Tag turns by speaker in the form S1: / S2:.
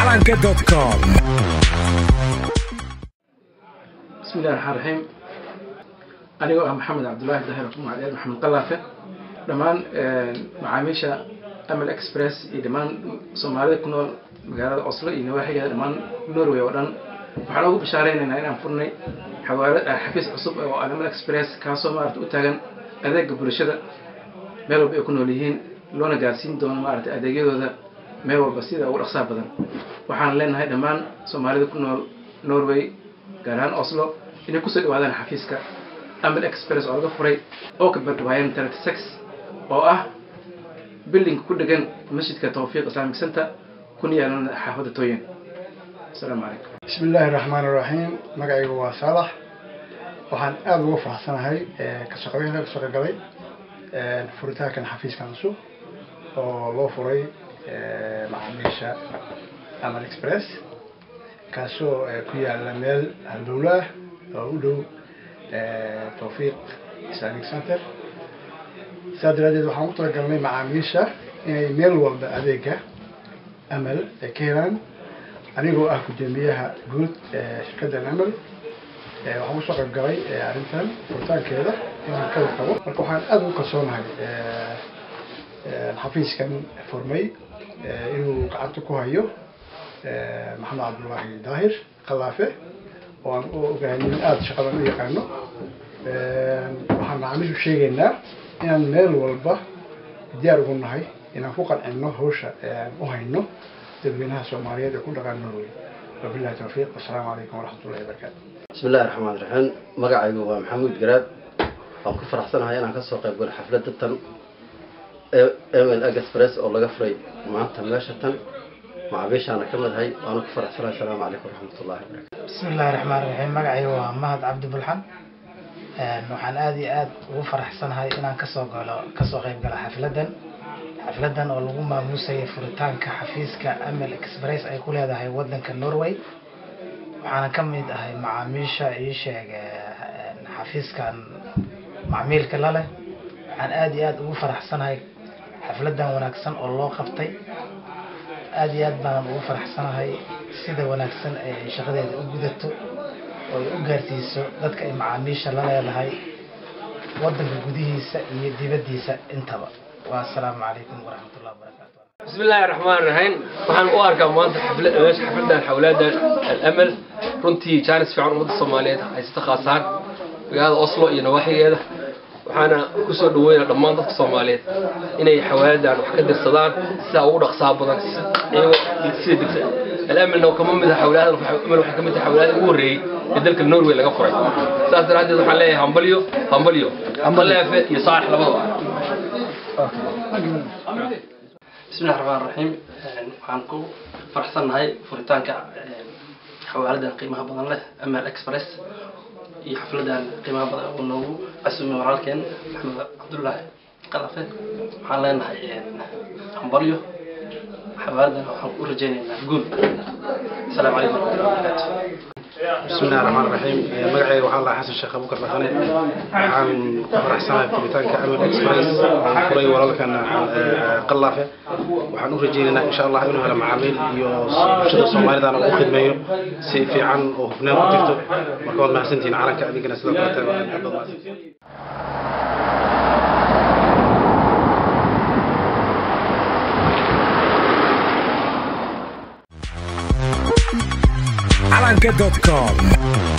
S1: Calanka.com.
S2: Bismillahi raxmaan raxiim. Anigoo ah Maxamed Cabdullaahi Dahir, magaceed Maxamed Qalaafe, dhammaan macaamiisha Amal Express iyo dhammaan Soomaalida ku nool magaalada Oslo iyo nawaaxigeeda, dhammaan Norway oo dhan, waxaan ugu bishaareynayna inaan furnay xawaalo xafiis cusub oo Amal Express, kaasoo maarata u taagan adeega bulshada meel walba ay ku nool yihiin, loona gaarsiin doono maarata adeegyadooda meel walba sida ugu dhaqsaha badan. Waxaan leenahay dhammaan Soomaalida ku nool Norway, gaar ahaan Oslo, inay kusoo dhawaadaan xafiiska Amal Express oo laga furay Åkebergveien 36, oo ah building ku dhegan masjidka Tawfiiq Islamic Center, kuna yaalan xaafadda Tøyen. Asalaamu calaykum.
S3: Bismi illaahi raxmaan iraxiim. Magacaygu waa Saalax. Waxaan aada uga faraxsanahay kasoo qaybgalka kasoo qaybgalay furitaankan xafiiskan cusub oo loo furay macaamiisha Amal Express, kaasoo ku yaala meel halbowle ah oo u dhow Tawfiiq Islamic Center. Sidaa daraadeed waxaan u talagalnay macaamiisha inay meel walba adeega Amal ay ka helaan. Anigoo ah guddoomiyaha guud ee shirkaddan Amal, waxaan usoo qayb galay arrintan furitaankeeda inaan ka warqabo. Marka waxaan aada ugu kalsoonahay xafiiskan furmay inuu gacanta ku hayo Maxamed Cabdullaahi Daahir Khallaafe, oo aan u ogahay nin aada shaqadan u yaqaano. Waxaan macaamiishu sheegaynaa inaan meel walba diyaar ugu nahay inaan ku qancino hawsha u hayno dadweynaha Soomaaliyeed ee ku dhaqan Norway. Wabillahi tawfiiq, wassalaamu calaykum waraxmatullahi wabarakaatu.
S4: Bismi illahi raxmaan raxiim. Magacaygu waa Maxamuud Garaad. Waan ku faraxsanahay inaan kasoo qayb galo xafladda tan Amal Express oo laga furay maanta meesha tan. Macaamiishaana ka mid ahay, waana ku faraxsanahay. Asalaamu calaykum waraxmatullahi wabarakatu.
S5: Bismi illahi raxmaan raxiim. Magacaygu waa Mahad Cabdi Bulxan. Waxaan aada iyo aada ugu faraxsanahay inaan kasoo galo kasoo qayb galo xafladan oo lagu maamuusayay furitaanka xafiiska Amal Express ay ku leedahay wadanka Norway. Waxaana ka mid ahay macaamiisha ii sheeg xafiiskan macmiilka la leh. Waxaan aada iyo aada ugu faraxsanahay xafladan wanaagsan oo loo qabtay. Aada iyo aad baanan ugu faraxsanahay sida wanaagsan ee ay shaqadeeda u gudato oo ay u gaarsiiso dadka ay macaamiisha la leedahay wadanka gudihiisa iyo dibaddiisa intaba. Waa asalaamu calaykum waraxmatullahi wabarakaatu.
S6: بسم الله الرحمن الرحيم. Waxaan u arkaa maanta xaflad meesha xafladan xawlaada Al-Amal runtii jaanis fiican ummadda Soomaaliyeed haysata, khaasaan magaalada Oslo iyo nawaaxigeeda. Waxaana ku soo dhaweynaa dhammaan dadka Soomaaliyeed inay xawladan wax ka dirsadaan sida ugu dhaqsaha badan, iyagoo sida degsan. Al-Amalna kama mid ah xawladan. Amal waxay ka mid tahay xawlaada ugu horreeyay ee dalka Norway laga furay. Saas daraaddeed waxaan leeyahay hambalyo, hambalyo, Khallaafe iyo Saalax labadaba.
S7: Bismi illahi raxmaan raxiim. Waxaan ku faraxsannahay furitaanka xawaaladan qiimaha badan leh Amal Express iyo xafladan qiimaha badan oo noogu casuumay walaalkeen Maxamed Cabdullaahi Qalafe. Waxaan leenahay hambalyo. Xawaaladan waxaan u rajaynaynaa guul. Asalaamu calaykum waraxmatullahi wabarakaatu.
S8: Bismi illahi raxmaan raxiim. Magacayga waxaa lahaa Xasan Sheekh Abuukar Dhaqane. Waxaan ku faraxsanahay furitaanka Amal Express aan furay walaalkan Qallaafe. Waxaan u rajaynaynaa insha Allah inuu helo macaamiil iyo bulshada Soomaalidana uu khidmeeyo si fiican oo hufnaan ku jirto. Marka waad mahadsantihiin Calanka, adinkana sidoo kaleete aad baad mahadsantihiin.
S1: Calanka.com.